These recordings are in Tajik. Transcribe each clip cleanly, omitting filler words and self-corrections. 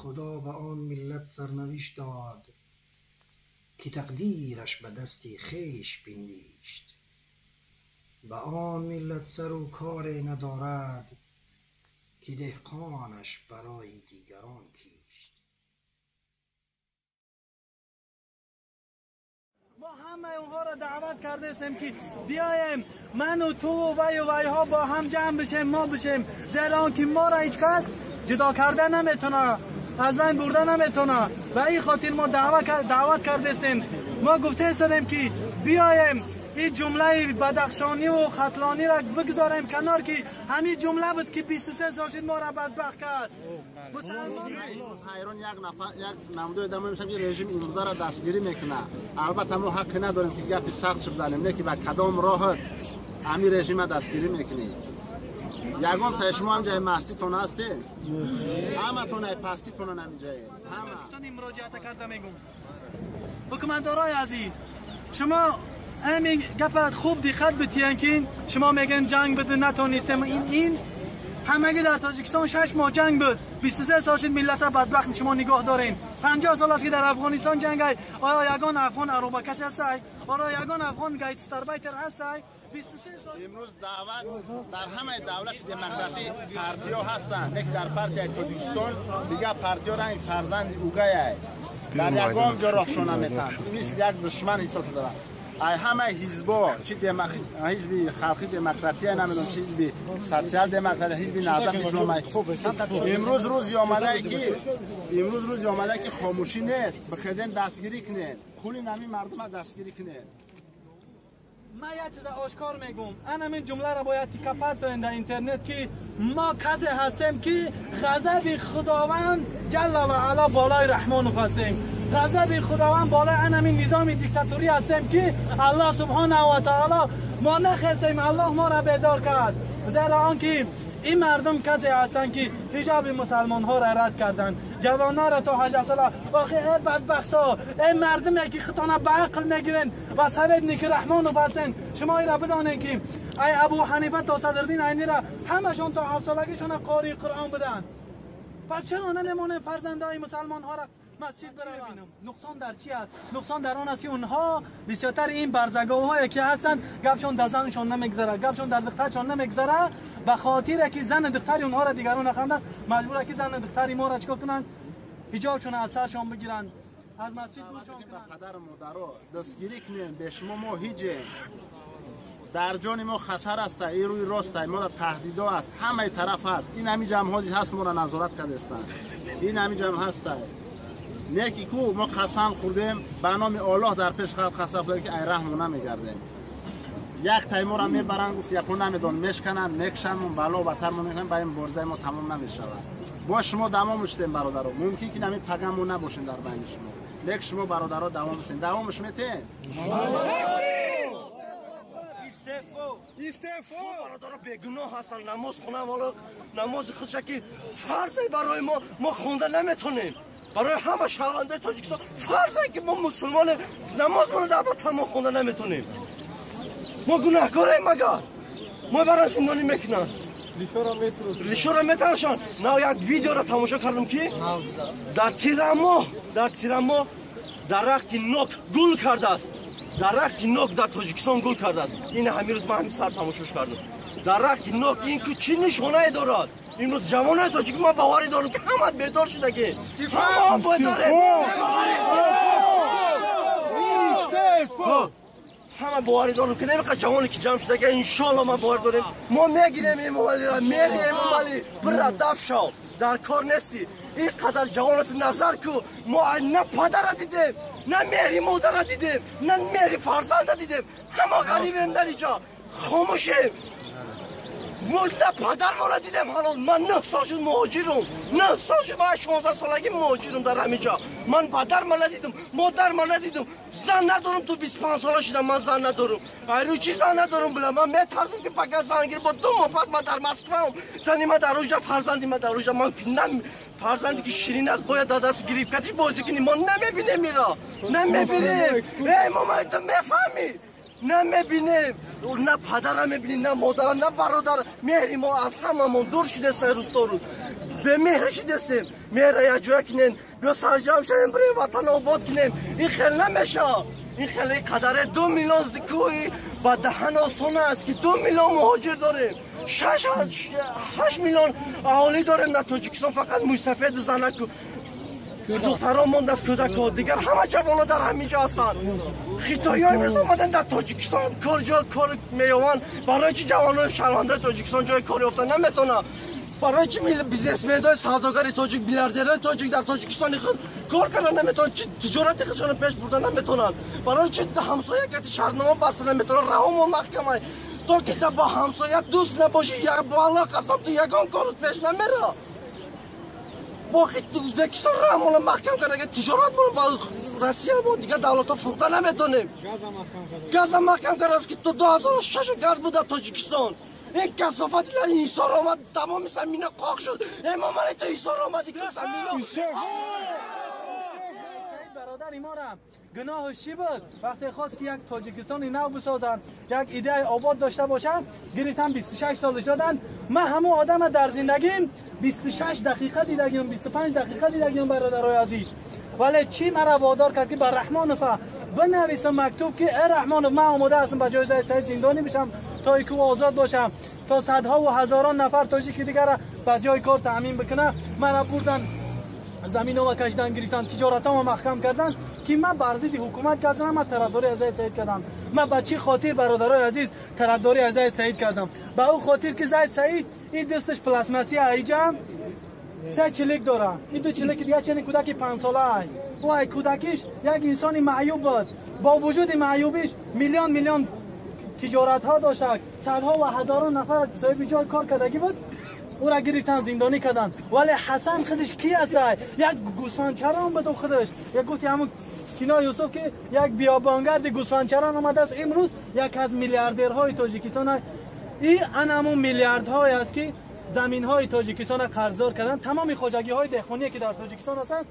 خدا به آن ملت سرنوشت داد که تقدیرش به دست خویش بنوشت. به آن ملت سر و کار ندارد که دهقانش برای دیگران کیشت. ما همه اونها را دعوت کرده که بیایم من و تو و وی و ویها با هم جمع بشیم، ما بشیم، زیرا که ما را هیچ کس جدا کرده نمیتونه، از بین برده نمیتونه. و این خاطر ما دعوت کرده استیم. ما گفته استیم که بیایم این جمله بدخشانی و خطلانی را بگذاریم کنار، که همین جمله بود که 23 سال شد ما را بدبخت کرد. حیران یک نفر یک نموده ادامه میشم که رژیم امروزه را دستگیری میکنه. البته ما حق نداریم که گپی سخت بزنیم، نه که به کدام راه همین رژیم دستگیری میکنی. یگان تا شما هم جای مستیتون هستی، همتون ای پستیتون هم جای همه. این مراجعه کرده میگم حکومتدارای عزیز، شما همین گپ خوب دقت بتین که شما میگن جنگ بده نتونستیم. این همگی در تاجیکستان 6 ماه جنگ بود، 23 سال شد ملت بدبخت شما نگاه دارین. 50 سال است که در افغانستان جنگ ای. آیا یگان افغان عربکش هست؟ آیا یگان افغان گایتستربایتر هست؟ 23 سال. امروز دعوت در همه دولت دموکراسی پارتی‌ها هستند، یک در پارتی تاجیکستان دیگه پارتی‌ها رنگ فرزند اوگای در یگان جا راهشون نمیتن، مثل یک دشمن حساب دارن. ای همه حزبا چی حزب خلقی دموکراتی نمیدونم چی حزب سوسیال دموکراتی حزب نهضت اسلامی، امروز روزی آمده که امروز روزی آمده که خاموشی نیست، بخیزین دستگیری کنین، کلی نمی مردم دستگیری کنین. من یک چیز آشکار میگم، انا این جمله را باید تیکه پرتوین در اینترنت که ما کسی هستیم که غضب خداوند جل و علا بالای رحمان هستیم، غضب خداوند بالای همین نظام دیکتاتوری هستیم که الله سبحانه و تعالی ما نخواستیم، الله ما را بیدار کرد. زیرا آنکه این مردم کسی هستند که حجاب مسلمان ها را رد کردند، جوان ها را تا 18 ساله. آخه ای بدبخت ها، ای مردمی که خودتان به عقل میگیرین و سوید نیک رحمان و بستین، شما ای را بدانین که ای ابو حنیفه تا صدرالدین عینی را همشون تا 7 سالگیشون قاری قرآن بدن. پس چرا نمیمونه فرزندای مسلمان ها را مسجد بروند؟ نقصان در چی است؟ نقصان در آن است که اونها بسیارتر این برزگاه‌هایی که هستند گپشون در زنشون نمیگذره، گپشون در دخترشون نمیگذره. به خاطر که زن دختری اونها را دیگران نخوندن، مجبور که زن دختری ما را چیکار کنن؟ حجابشون از سرشون بگیرن، از مسجد دورشون کنن. پدر و مادرها دستگیری کنین، به شما ما هیچ در جان ما خطر است، این روی راست است، ما در تهدیدها است، همه طرف هست. این همین جمع هست ما را نظارت کرده هستند، این همین جمع هست. نیکی کو ما قسم خوردیم به نام الله در پیش خلق قسم خوردیم که ای رحم نمیگردیم. یک تای ما را میبرن، گفت یکو نمیدون میشکنن میکشن، من بلا بتر ما میکنن، با این برزای ما تمام نمیشود. با شما دوام میشتیم برادرها، ممکن که نمی پگمون نباشین در بین شما، لیک شما برادرها دوام میشین، دوامش میتین. استعفا. برادرها بیگناه هستن، نماز خونه والا نماز خودش که فرض برای ما، ما خونده نمیتونیم. برای همه شهروندای تاجیکستان فرضه که ما مسلمان نماز در وطن ما خونده نمیتونیم. ما گناهکاریم مگر ما برای زندانی میکنن، ریشورا میترشان. نه یک ویدیو را تماشا کردم که در تیرماه درخت نوک گل کرده است. درخت نوک در تاجیکستان گل کرده است. این همین روز من همین سر تماشاش کردم. درخت نوک این که چی نشانه دارد؟ امروز جوانای تاجیک ما باوری دارم که همه بیدار شده که همه بیداره، همه باوری دارم که نمیخواد جوانی که جمع شده که انشالله ما باور داریم ما میگیریم امامعلی را، میریم امامعلی برا دف شو، در کار نیستی. این قدر جوانات نظر کو، ما نه پدر را دیدیم، نه مهری مادر را دیدیم، نه مهری فرزند را دیدیم. همه غریبیم در اینجا، خاموشیم. ما نه پدر ما را دیدیم. حالا من 9 سال شد مهاجرم، 9 سال شد، من 16 سالگی مهاجرم در همینجا. من پدر ما ندیدم، مادر ما ندیدم، زن ندارم. تو 25 ساله شدم من زن ندارم. ایرو چی زن ندارم بلا؟ من میترسم که فقط زن گیر با 2 ماه پس من در مسکو زنی من در اونجا، فرزندی من در اونجا. من فرزندی که شیرین است باید دست گریپ کتی بازی کنیم. ما نمیبینیم میرا، نمیبینیم. ای مامان تو میفهمی؟ نمیبینیم، نه پدرم میبینیم، نه مادرم، نه برادر. مهری ما از هممون دور شده سه روز تا روز. Бемеҳр шидастем. Меҳра як ҷоя кунем, биё сарҷамъ шавем, бирем ватан обод кунем. Ин хел намеша. Ин хеле қадаре 2 миллион кӯи ба даҳан осон аст ки 2 миллион муҳоҷир дорем. 6-8 миллион аҳолӣ дорем дар Тоҷикистон, фақат мӯйсафеду занаку духтарон мондааст, кӯдакҳо, дигар ҳама ҷавонҳо дар ҳамин ҷо ҳастанд. Хитоиҳо имрӯз омаданд дар Тоҷикистон кор ҷо кор меёванд. Барои чи ҷавонони шаҳрвандаи Тоҷикистон ҷои кор ёфта наметавонанд? Барои чи бизнесмендои савдогари тоҷик, миллиардерҳои тоҷик дар Тоҷикистони худ кор карда наметавонанд, чи тиҷорати худшонро пеш бурда наметавонанд? Барои чи ҳамсоя кати шаҳрнома баста наметавонанд? Раҳомон маҳкамай. То ки бо ҳамсоя дӯст набошӣ, бо Аллоҳ қасам, ту ягон корот пеш намера. Бо Ӯзбекистон раҳмона маҳкам карда, агар тиҷорат бо Россия бо дигар давлатҳо фурӯхта наметавонем. Газам маҳкам кардааст ки то 2006 газ буд дар Тоҷикистон. Ин касофат Ҳисор омад, тамоми замина қоқ шуд. Эмомалӣ, ту Ҳисор омадӣ ки замина. Бародари мора гуноҳаш чӣ буд? Вақте хост ки як Тоҷикистони нав бисозанд, як идеяи обод дошта бошанд, гирифтан 26 солаш доданд. Ман ҳамон одама дар зиндагим 26 дақиқа дидагиам, 25 дақиқа дидагиам, бародарои азиз. Вале чӣ мара водор кард ки ба Раҳмонова бинависам мактуб ки э Раҳмонов, ман омода ҳастам ба ҷои Зайд Саид зиндонӣ бишам то ки ӯ озод бошам, то садҳо ва ҳазорон нафар тоҷики дигара ба ҷои кор таъмин бикунад. Мара бурдан заминова кашидан гирифтан, тиҷоратамро маҳкам кардан ки ман бар зидди ҳукумат кардам, ман тарафдорӣ аз Зайд Саид кардам. Ман ба чӣ хотир, бародарои азиз, тарафдорӣ аз Зайд Саид кардам? Ба ӯ хотир ки Зайд Саид ин дасташ пластмассия айҷа се чилик дора, ин ду чилики дига ченин кӯдаки 5-сола ай. Ӯ ай кӯдакиш як инсони маъюб буд. Бо вуҷуди маъюбиш миллион миллион тиҷоратҳо дошта, садҳо ва ҳазорон нафар соҳиби ҷой кор кардагӣ буд. Ӯра гирифтан зиндонӣ карданд. Вале Ҳасан худаш ки аст? Як гӯсфандчарон буд худаш. Як гуфти ҳамун кино Юсуф ки як биёбонгарди гӯсфандчарон омадааст, имрӯз як аз миллиардерҳои Тоҷикистон. Ин ан ҳамун миллиардҳое аст ки заминҳои Тоҷикистонро қарздор карданд. Тамоми хоҷагиҳои деҳқоние ки дар Тоҷикистон ҳастанд,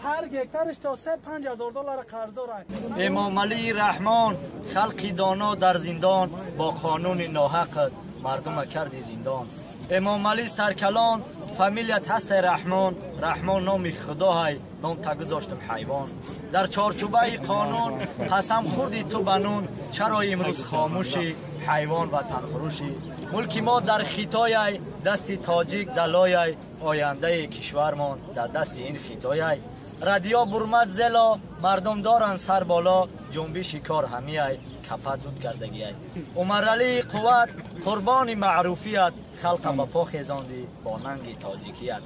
ҳар гектараш то 3-5 ҳазор доллар қарздор аст. Эмомалӣ Раҳмон, халқи доно дар зиндон, бо қонуни ноҳақ мардума карди зиндон. Эмомалӣ саркалон, фамилият ҳастай Раҳмон, Раҳмон номи худоҳай, ном та гузоштам ҳайвон. Дар чорчӯбаи қонун қасам хӯрди ту ба нун, чаро имрӯз хомӯшӣ, ҳайвон ва танфурӯшӣ? Мулки мо дар хитояй, дасти тоҷик далояй, ояндаи кишвармон дар дасти ин хитояй. Радио бурмад зело, мардум доранд сар боло, ҷунбиши кор ҳамияй, капа дуд кардагияй. Умаралии қувват, қурбони маъруфият, халқа ба по хезондӣ бо нанги тоҷикият.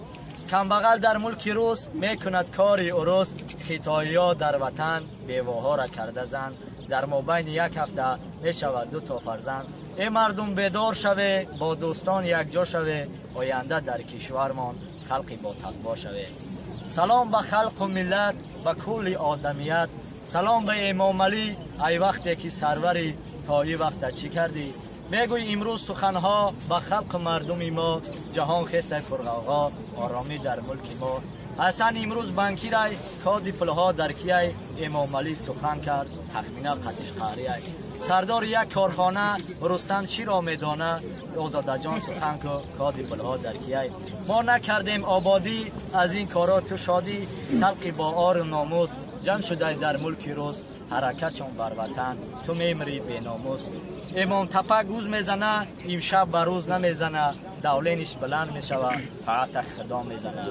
Камбағал дар мулки рус мекунад кори урус, хитоиҳо дар ватан бевоҳоро карда зан. Дар мобайни як ҳафта мешавад 2 то фарзанд. Э мардум бедор шаве, бо дӯстон якҷо шаве, оянда дар кишвармон халқи ботақво шаве. Салом ба халқу миллат, ба кулли одамият. Салом ба Эмомалӣ, ай вақте ки сарварӣ, то и вақта чӣ кардӣ? Мегӯй имрӯз суханҳо ба халқу мардуми мо, ҷаҳон хесай пурғавғо, оромӣ дар мулки мо. Ҳасан имрӯз банкирай, коди пулҳо дар кияй, Эмомалӣ сухан кард, тахмина қатиш қаҳрияй. Сардори як корхона, Рустам чиро медона, Озодаҷон сухан ку, коди пулҳо дар кияй. Мо накардем ободӣ, аз ин коро ту шодӣ, халқи бо ору номус, ҷамъ шудай дар мулки рус, ҳаракатшон бар ватан, ту мемирӣ беномус. Эмом тапа гуз мезана, имшаб ба рӯз намезана, давлениш баланд мешава, фаата худо мезана.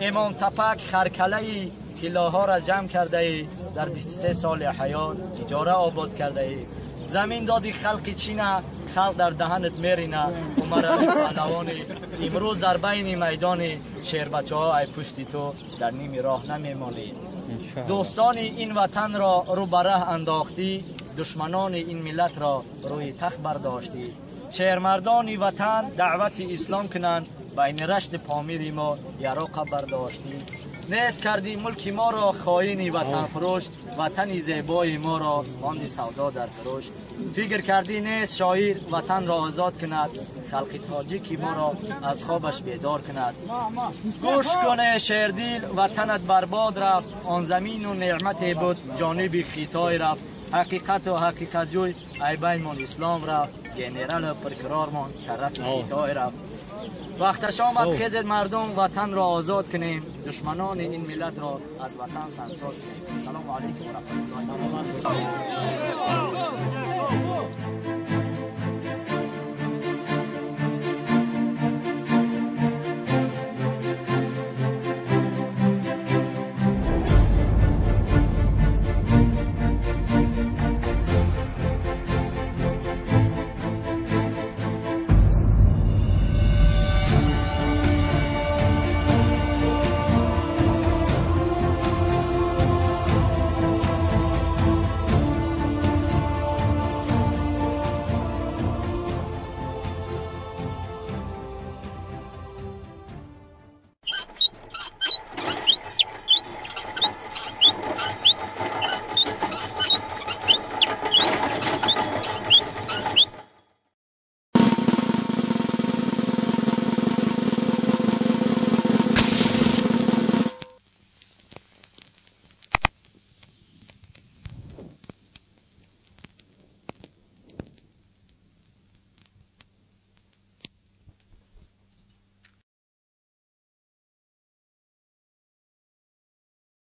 Эмом тапак харкалаи тиллоҳоро ҷамъ кардаӣ, дар 23 соли ҳаёт иҷора обод кардаӣ. Замин доди халқи чина, халқ дар даҳанат мерина. Умарали паҳлавони имрӯз дар байни майдони шербачаҳо ай пушти ту дар ними роҳ намемонӣ. Дӯстони ин ватанро рӯ ба раҳ андохтӣ, душманони ин миллатро рӯи тахт бардоштӣ. Шермардони ватан даъвати ислом кунанд, байни рашди помири мо яроқа бардоштӣ. Нест кардӣ мулки моро хоини ватанфурӯш, ватани зебои моро монди савдо дар фурӯш. Фикр кардӣ нест шоир ватанро озод кунад, халқи тоҷики моро аз хобаш бедор кунад. Гӯш куне шердил, ватанат барбод рафт, он замину неъмате буд ҷониби хитой рафт. Ҳақиқату ҳақиқатҷӯй айбаймон ислом рафт, генералу прокурормон тарафи хитой рафт. وقتش آمد خیزد مردم وطن را آزاد کنیم، دشمنان این ملت را از وطن سنگسار کنیم. سلام علیکم و رحمت الله.